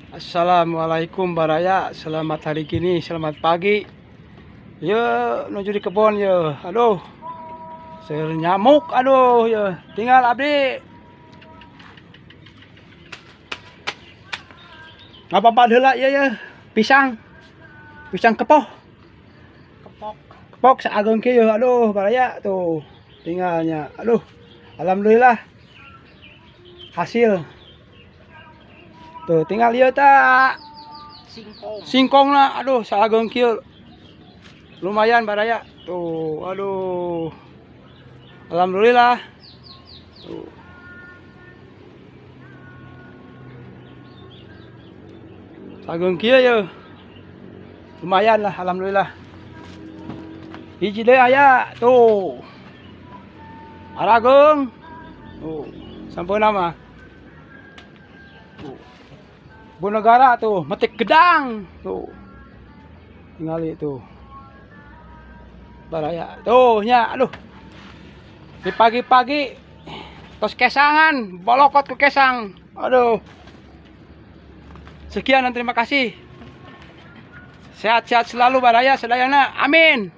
Assalamualaikum baraya, selamat hari gini, selamat pagi. Ye, nuju di kebon ye. Aduh. Seur nyamuk aduh ye. Tinggal abdi. Ngapapad heula ieu ye. Pisang. Pisang kepoh. Kepok. Kepok saageng kieu aduh baraya tuh. Tinggalnya. Aduh. Alhamdulillah. Hasil. Tuh tinggal ieu ta. Singkong. Singkong lah, aduh saageng kieu. Lumayan baraya. Tuh, aduh. Alhamdulillah. Tuh. Saageng kieu ye. Lumayan lah, alhamdulillah. Hiji deui aya, tuh. Arageung. Tuh, sampeuna mah. Tuh. Bonegara tuh, metik gedang tuh. Tingali tuh. Baraya tuh nya, aduh. Di pagi-pagi tos kesangan, bolokot ke kesang. Aduh. Sekian dan terima kasih. Sehat-sehat selalu baraya sedayana. Amin.